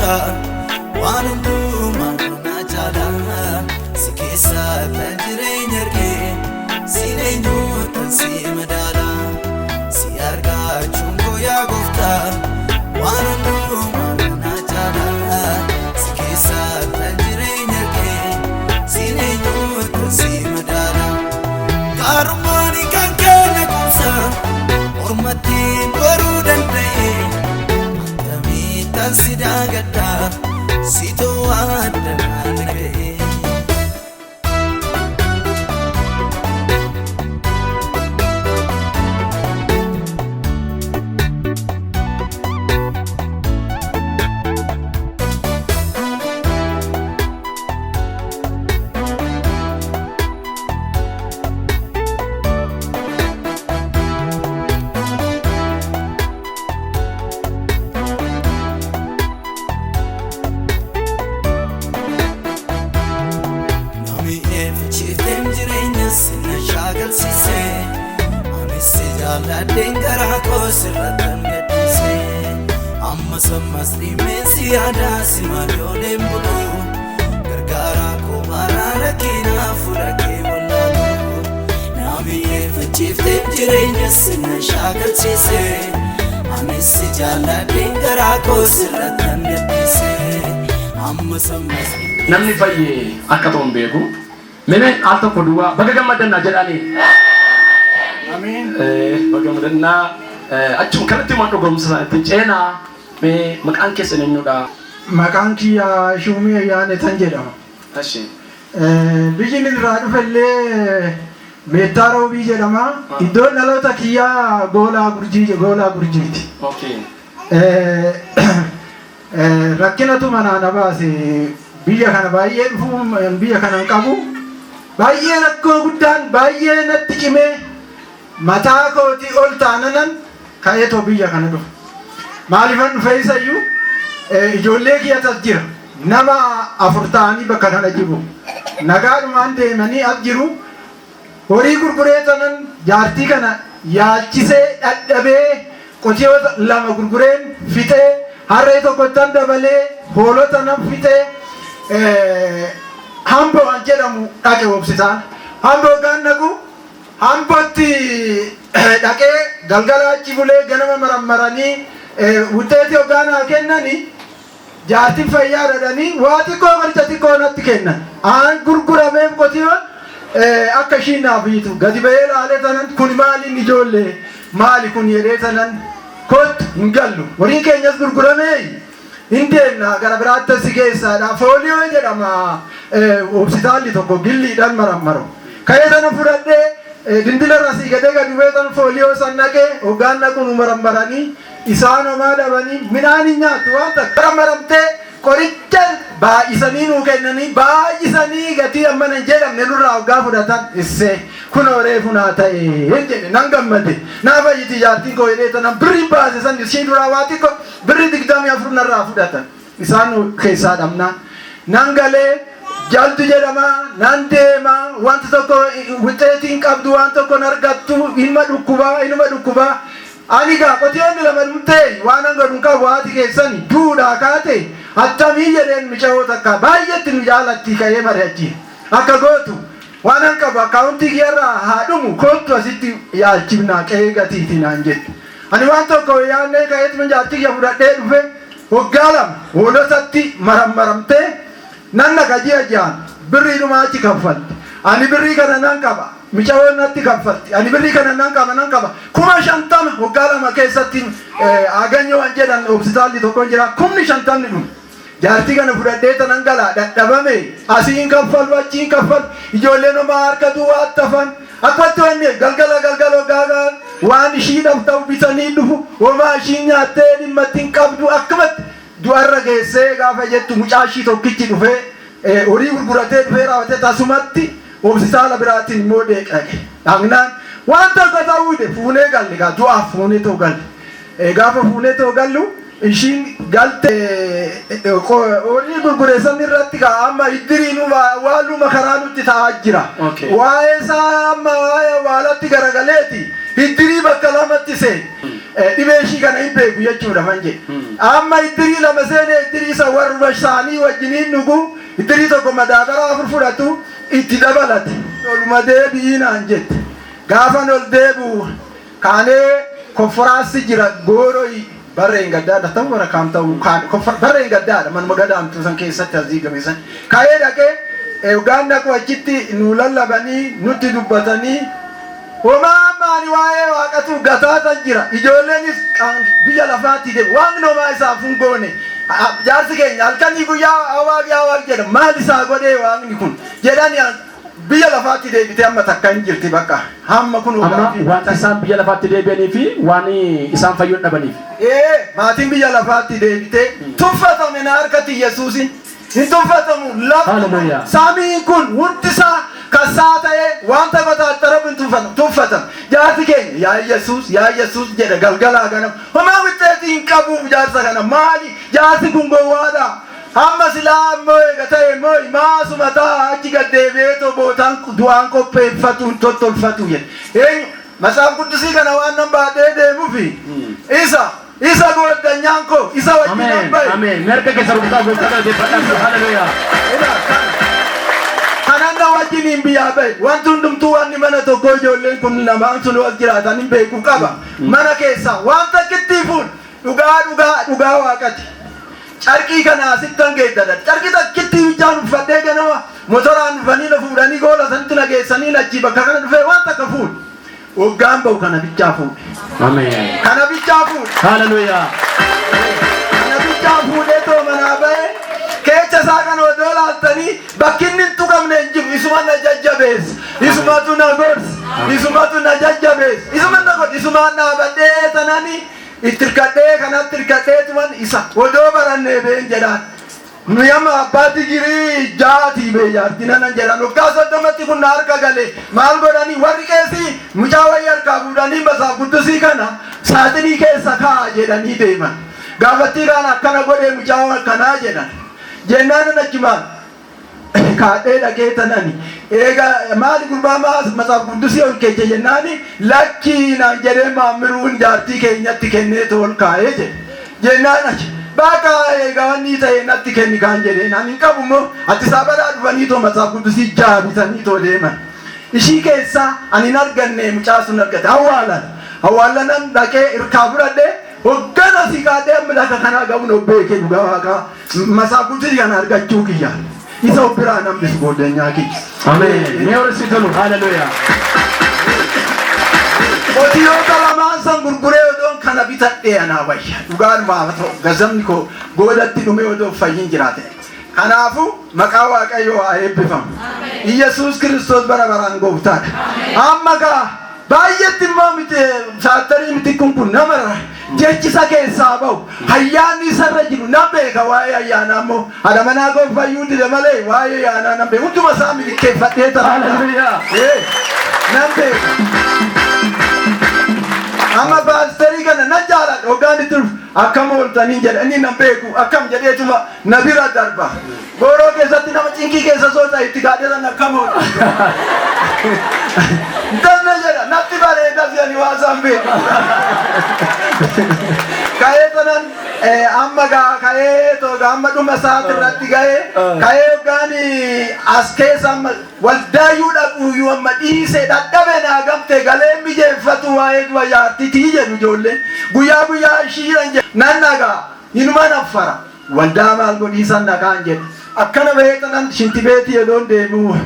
Gooftaa, waan hundumaa na caala. Si keessa tan jireenya argee, si eenyuutan si madaala. Si argachuun koo yaa Gooftaa, waan hundumaa na caala. Si keessa tan jireenya argee, si eenyuutan si madaala. Gaarummaan kan keenya kumsa, mormatti baruu danda'e. Akkamittan si daagadha, si to'adha naan ga'e. Nami eeffachiifteen jireenya sinna shaakalsiise. Anis si jaalladheen garaa koo sirrattan gaddise. Ammas ammas dhimmeen si yaadaa si maalooleen bulu. Gargaaraa koo baraa rakkinaa fuula kee wallaalu. Nami eeffachiifteen jireenya sinna shaakalsiise. Anis si jaalladheen garaa koo sirrattan gaddise. Ammas ammas dhimmeen. Namni fayye akka ta'u hin beeku. Mee al tokko duwwaa baga gammadannaa jedhanii. Amiin. Baga gammadannaa, achuma kanatti immoo dhugoomsa isaaniitti ceenaa. Mee maqaan keessan eenyudha? Maqaan kiyya Shuumii Ayyaanetan jedhama. Ashi. Biyyi inni irraa dhufellee Meettaa Roobii jedhama. Iddoon dhaloota kiyyaa Goolaa Gurjii, Goolaa Gurjiiti. Rakkinatu manaa na baase. Biyya kana baay'ee dhufuu biyya kana hin qabu. Baay'ee rakkoo guddaan baay'ee natti cimee mataa kootii ol taananan ka'eetoo biyya kana dhufe. Maaliifan dhufe isayyuu, ijoollee kiyyatu as jira. Nama 4 ta'anii bakka kana jiru. Nagaadhumaan deemanii as jiru. Horii gurguree tanan jaartii kana yaalchisee dhadhabee, qotiyoo 2 gurgureen fixee, harree tokkottan dabalee hoolota nan fixee, Hamboo an jedhamu dhaqe hospitaala. Hamboo gaan dhaqu, Hambootti dhaqee galgala achi bulee, ganama marammaranii wuxxeetii hoggaa naa kennani, jaartiin fayyaa dhadhanii waa xiqqoo, qoricha xiqqoo natti kennan. Aan gurgurameef qotiyoon akka ishiin naaf hiitu gadi ba'ee ilaalee tanan, kun maaliin ijoollee, maali kun jedhee tanan, kottu hin gallu, horiin keenyas gurguramee hin deemna, gara biraatti si keessaadha. Fooliyoo jedhama, hospitaalli tokko gilliidhaan marammaru. Ka'ee sana fudhadhee dindila irra sii gadee gadi bu'ee sana fooliyoo san naqee, hoggaan naqu nu marammaranii isaan homaa dhabanii midhaan hin nyaattu waan takka. Marammaramtee qoricha baay'isanii nuu kennanii, baay'isanii gatii ammana hin jedhamne nurraa hoggaa fudhatan, issee kunoo reefu naa ta'e jedhe, nan gammade. Naa fayyiti jaartiin koo jedhee tanan birriin baase san ishii duraa waa xiqqoo birrii 24 narraa fudhatan. Isaan keessaa dhabnaan nan galee, Jaldu jedhama, nan deema, wanti tokko wixeetiin qabdu, waan tokko hin argattu, ilma dhukkubaa, inuma dhukkubaa. Ani gaa qotiyoonni 2 dhumtee waan an godhu hin qabu, haati keessan duudhaa kaate attamii jedheen, mica'oo takka baay'eetti nu jaalatti ka'ee mari'achi akka gootu, waan an qabu akkaawuntii kiyyarraa haa dhumu, kottu asitti yaalchifnaa qe'ee gatiiti naan jette. Ani waan tokko yaannee ka'eetuma jaartii kiyya fudhadhee dhufe. Waggaa 2 hoolotatti marammaramtee nan dhaqa, ji'a ji'aan birriidhuma achi kaffalti. Ani birrii kana nan qaba. Mica'oon natti kaffalti. Ani birrii kana nan qaba, nan qaba. 50,000 waggaa 2 keessatti Aganyoo an jedhan hospitaalli tokko jira. 50,000 dhume. Jaartii kana fudhadhee tanan gala dhadhabame, asiin kaffalu, achiin kaffalu, ijoolleen homaa harka duwwaa tafan. Akkatti wanni galgala galgala waggaa waan ishiidhaaf ta'u bitanii dhufu, homaa ishiin nyaattee dhimma itti hin qabdu. Akkumatti du'arra geessee gaafa jettu mucaa ishii tokkichi dhufee horii gurguratee dhufee raawwatee tasumatti hospitaala biraatiin immoo dhaqe. Dhaqnaan waan tokko ta'uu de fuunee galle gaa, du'aaf fuunee ta'u galle. Gaafa fuunee ta'u gallu ishiin galte horii gurgure san irratti gaa amma iddiriin waaluma karaa nutti ta'aa jira. Waa'ee isaa amma waa'ee waalatti garagaleeti iddirii bakka lamatti seen. Dhibee ishii kana hin beeku jechuudha man jedhe. Amma iddirii lama seenee, iddirii isa warra isaanii wajjiniin dhugu, iddirii tokko madaabaraa 4 fudhatu itti dabalate. Oluma deebi'ii naan jette. Gaafan ol deebi'u kaanee konforaassi jira, gooroyi barreen gaddaadha ta'u bara kaam ta'u barreen gaddaadha, manuma gadaamtu san keessatti as diigame san ka'ee dhaqee hoggaan dhaqu achitti nu lallabanii, nutti dubbatanii, homaa ammaani waa'ee waaqatu gataatan jira. Ijoolleenis biyya lafaatti deemu, waaqni homaa isaaf hin goone. Jaarsi keenya halkanii guyyaa "Waaqi, yaa Waaqi" jedha. Maal isaa godhee waaqni kun jedhani, biyya lafaatti deebitee amma takka hin jirti, bakka hamma kun. Amma wanta isaan biyya lafaatti deebi'anii fi waan isaan fayyuu dhabaniif. Ee, maatiin biyya lafaatti deebitee tuffatame na harkatti. Yesuusin hin tuffatamu lafti, Hallelujah. samiin kun hundi isaa kasaa ta'ee wanta qotaattaramu hin tuffatamu tuffatamu. Jaarsi keenya "Yaa Yesuus, yaa Yesuus" jedha galgalaa ganama. Homaa wixxeetii hin qabu jaarsa kana. Maali jaarsi kun gowwaadha? Hamma silaa ammoo eega ta'e immoo maasuma ta'a, achi gad deebi'ee bootaan du'aan qopheeffatu hin tottolfatu jedhe. Eenyu Matsaaf Quddusii kana waan nan baadhee deemuufi isa gooddanyaan koo isa wajjin Ameen. bahe. Ameen. Mirga keessa rukutaa gooftaa galateeffadhaa. Hallelujah. Ila kanan na wajjiniin biyyaa bahe, wanti hundumtuu wanni mana tokko, ijoolleen kun lamaan sun wal jiraatan hin beeku qaba. Mana keessaa wanta kittiifuun dhugaa dhugaa dhugaa waaqati. Carqii kana asittan geeddadha. Carqii takkittii bichaan uffadhee ganama motoraan dhufanii na fuudhanii goola sanitti na geessanii achi bakka kana dhufee waan takka fuudhe. Waggaan bahu kana bichaa fuudhe. Ameen. Kana bichaa fuudhe. Hallelujah. Kana bichaa fuudhee too manaa bahe. Keessa isaa kana odoo laaltanii bakki inni hin tuqamne hin jiru. Isuma na jajjabeessa. Isumatu na gorsa. Isumatu na jajjabeessa. Isuma na godha. Isumaan dhaabadhee tanani itti hirkadhee, kanatti hirkadhee tuman isa odoo barannee been jedhaan. Nuyi amma abbaa digirii jaatii bee jaartii nanan jedhan, waggaa 30tti kun na harka gale. Maal godhanii warri qeesii mucaa wayii harkaa fuudhanii Matsaaf Quddusii kana saaxinii keessa kaa'a jedhanii deeman. Gaafattii kaan akkana godhee mucaa akkanaa jedhan. Jennaan achumaan kaadhee dhaqee tanani. Eega maali gurbaa Matsaaf Quddusii ol keeche jennaani, "Lakkii" naan jedhee, maammiruun jaartii keenyatti kennee ol kaa'ee jedhe. Jennaan achi bakka egaa wanni ta'e natti kenni kaan jedheen, ani hin qabu immoo. Addis Ababaa dhufanii too Matsaaf Quddusii jaabitanii too deeman. Ishii keessaa ani hin arganne, mucaa sun argate. Awwaalan. Awwaalanan dhaqee hirkaa fudhadhee hoggana si kaadhee amma lafa kanaa ga'uun of beekee, dhugaa waaqaa Matsaaf Quddusii kana argachuu kiyya. Isa of biraa nambisu booddeenyaa kiyya. Ameen. Mee warri si tolu. Hallelujah. Qotiyoota lamaan san gurguree odoon kana bitadhee anaa wayya. Dhugaan maaf ta'u gazamni koo goodatti dhumee odoo fayyin jiraate. Kanaafuu maqaa Waaqayyoo haa eebbifamu. Iyyasuus Kiristoos bara baraan gooftaadha. Amma gaa baay'eetti immoo miti saattarii miti kun namarra jechi isa keessaa bahu, ayyaanni isarra jiru nan beeka. Waa'ee ayyaanaa immoo haadha manaa koo fayyuu dide malee waa'ee ayyaanaa nan beeka. Hunduma isaa milikkeeffadhee ta'a. Hallelujah. Nan beeka. Amma paasterii kana nan jaaladha. Hoggaan itti dhufu "Akkam ooltaniin?" jedha. Inni nan beeku, akkam jedheetuma na bira darba. Gooroo keessatti nama cinqii keessa soota itti kaadhetan "Akkam ooltu?" Danna jedha, natti bareeda si'ani waa isaan beeku. Ka'ee tanan amma gaa ka'ee toga amma dhuma isaati irratti ga'ee ka'ee hoggaan as keessa amma waldaayyuu dhaquuyyuu amma dhiisee dhadhabe naa gamte galee mijeeffatu. Waa'ee du'a jaartitii jedhu ijoolleen guyyaa guyyaa ishiidhan jedhu nan dhagaa, inuma naffara. Waldaa maal godhiisan dhagaan jedhu akkana bahee tanan shintibeetii yeroon deemu,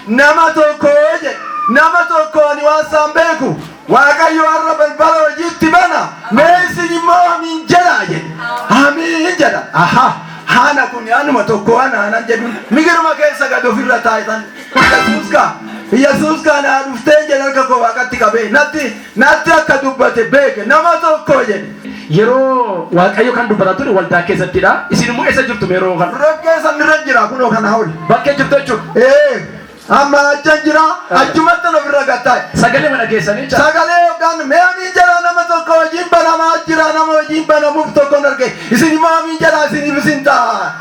nama tokko jedhe, nama tokko ani waan isaan beeku, Waaqayyo har'a balbala hojiitti bana, mee isin immoo amiin jedha jedhe. Amiin jedha. Aha, haana kun anuma tokko ana anan jedhu migiruma keessa gad ofirra taa'isan. Yesuus kaa, Yesuus kaa, naa dhuftee jedhe. Harka koo waaqatti qabee natti akka dubbate beeke, nama tokko jedhe. Yeroo Waaqayyo kan dubbataa ture waldaa keessattidha. Isin immoo eessa jirtu yeroo kana? Rokkee sanirra jira kunoo kana ol. Bakkee jirtu jechuudha. Ee. Amma achan jira, achumatti ofirra gattaa'e. Sagalee mana keessanii jira. Sagalee yookaan mee amiin jedhaa, nama tokko hojiin banamaa jira, nama hojiin banamuuf tokkon arge. Isin immoo amiin jedhaa, isiniif isin ta'a.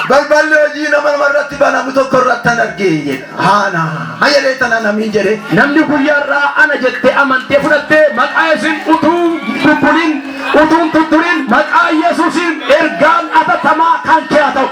Balballi hojii nama namarratti banamu tokko irratti an arge jedha. Haana hayyalee tanan amiin jedhe. Namni guyyaarraa ana jettee amantee fudhattee, maqaa isin utuu bubbulin, utuu tutturin, maqaa Yesuusiin ergaan atattamaa kan kee haa ta'u.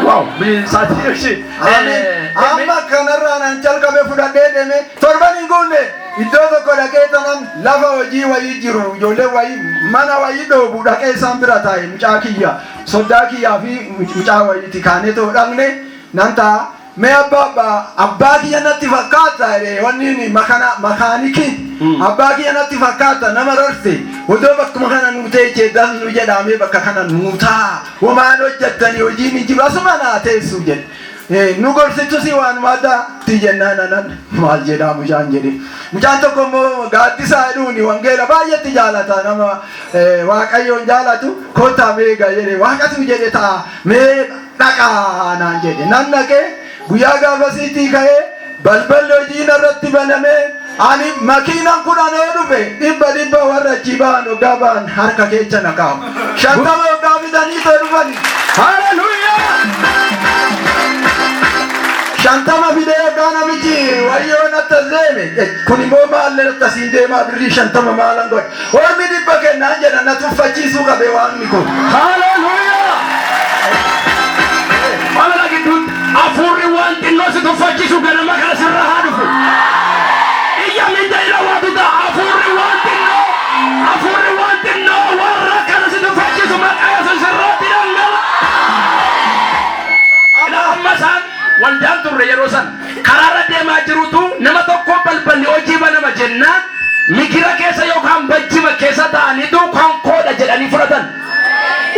Wow, mee saatii ishee. Amiin. Amma kanarraa naan calqabe, fudhadhee deeme. Torban hin guunne iddoo tokko dhaqee tanan lafa hojii wayii jiru, ijoollee wayii mana wayii dhoobu dhaqee isaan bira taa'e. Mucaa kiyya, soddaa kiyyaa fi mucaa wayiiti kaanee too dhaqne nan ta'a. Mee abbaa kiyya natti fakkaata jedhe, wanni inni makana makaanikiin abbaa kiyya natti fakkaata, nama rarse odoo bakkuma kana nuu teechee nu jedhamee, bakka kana nuu taa, homaan hojjettanii hojiin hin jiru, asuma naa teessu jedhe. Nu gorsitus waanuma addaatti jennaan, anan maal jedhaa mucaan jedhe. Mucaan tokko immoo Gaaddisaa jedhuuni, wangeela baay'eetti jaalata, nama Waaqayyoon jaalatu. Kottaa meeqa jedhe, Waaqatu jedhe ta'a, mee dhaqaa naan jedhe. Nan dhaqee, guyyaa gaafasiitii ka'ee balballi hojii narratti banamee, ani makiinan 10 yoo dhufe dhibba dhibba warra achii ba'an hoggaa ba'an harka keessa na kaa'u. 50 hoggaa fidanii too dhufani. Haleluuyaa! 50 fidee hoggaa namichi wayyoo natti as deeme, kun immoo maallee akkasiin deemaa, birrii 50 maalan godha, ormi 100 kennaan jedha, na tuffachiisuu qabe Waaqni kun. Haleluuyaa! Balala gidduutti hafuurri waan xinnoo si tuffachiisu ganama kana sirra haa dhufu. Iyya minda ila waatu ta'a, hafuurri waan xinnoo, hafuurri waan xinnoo warra kana si tuffachiisu maqaa Yesuus irratti dhangala. Ila amma isaan waldaan turre, yeroo san karaarra deemaa jirutu nama tokko balballi hojii banama jennaan, migira keessa yookaan bajjima keessa ta'aniitu kan koodha jedhanii fudhatan.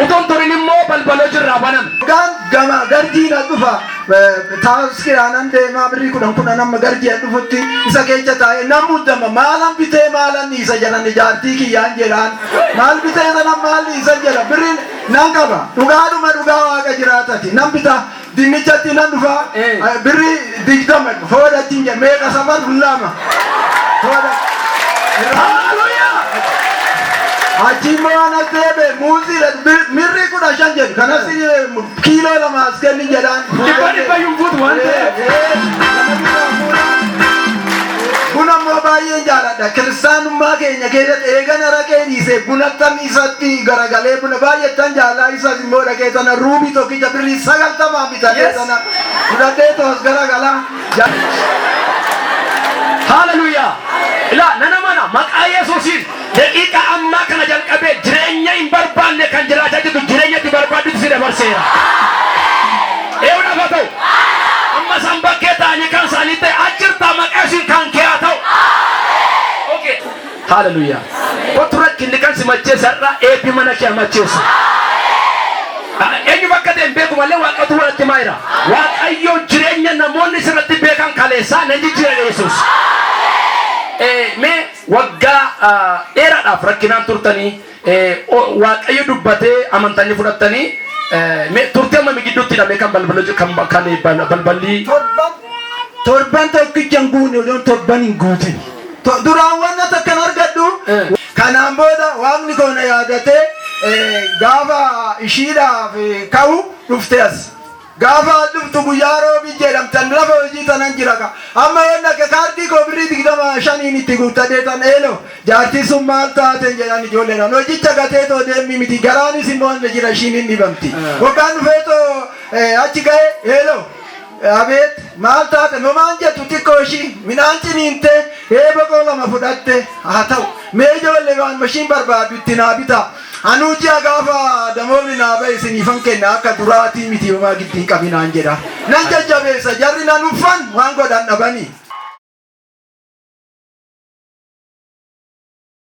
Utuun turin immoo balbala hojiirraa baname. Hoggaan gama garjii na dhufa, taaskiraanan deemaa, birrii 10 10 amma garjii dhufutti isa keessa taa'ee nan muddama. Maalan bitee maalan dhiisa jedhan, ijaartii kiyyaan jedhaan, maal bitee sanan maal dhiisa jedha. Birriin nan qaba, dhugaadhuma dhugaa Waaqa jiraatati, nan bita, dinnichatti nan dhufa, birrii 20 foodhachiin jedha, meeqa safar lama foodha. Haleluuyaa! Achi immoo anas deebe muuziidha, mirrii 15 jedhu, kanas kiiloo 2 as kenni jedhaan. Dhibba dhibba yuun fuutu waan ta'eef. Buna immoo baay'een jaaladha. Kiristaanummaa keenya keessatti eegana raqee dhiisee bunattan isatti garagalee, buna baay'attan jaalaa. Isas immoo dhaqee tana ruubii tokkicha birrii 90 bitadhee tana fudhadhee toos garagalaa. Haleluuyaa! Ilaa, nana mana maqaa Yesuusiin daqiiqa ammaa kana jalqabee jireenya hin barbaanne kan jiraachaa jirtu jireenya itti barbaaddutu si dabarseera. Eewudhaaf haa ta'u. Amma isaan bakkee ta'anii kan isaanii ta'e achirtaa maqaa Yesuusiin kan kee haa ta'u. Okay. Haleluuyaa. Kottu, rakkinni kan si macheesse har'a eebbi mana kee macheessu. Eenyu bakka ta'e hin beeku malee Waaqatu walitti maayira. Waaqayyo jireenya namoonni sirratti beekan kaleessaa nan jijjiira Yesuus. Mee waggaa dheeraadhaaf rakkinaan turtanii, Waaqayyo dubbatee amantanii fudhattanii, mee turtii ammamii gidduutti hidhamee kan balbala kan balballi? Torban tokkicha hin guune, odoon torban hin guutin. Duraan wanna takkan argadhu. Kanaan booda Waaqni koo na yaadatee, gaafa ishiidhaaf ka'u dhufte as. Gaafa dhuftu guyyaa Roobii jedhamtan, lafa hojii tanan jira ka. Amma yoon dhaqe kaardii koo birrii 25n itti guuttadhee tan, "Eeloo, jaartii sun maal taateen?" jedhan ijoolleedhaan. Hojicha gatee too deemmi miti, garaanis immoo na jira, ishiin hin dhibamti. Waggaan dhufee too achi ga'e, "Eeloo." "Abeet, maal taate?" "Nomaan jettu xiqqoo ishii midhaan ciniinte, boqoo 2 fudhatte. Haa ta'u, mee ijoollee waan mashiin barbaadu itti naa bitaa. Anuu ji'a gaafa damoonni naa ba'e isiniifan kenna, akka duraatii miti, homaa giddiin qabinaan" jedha. Nan jajjabeessa, jarri nan uffan waan godhan dhabanii.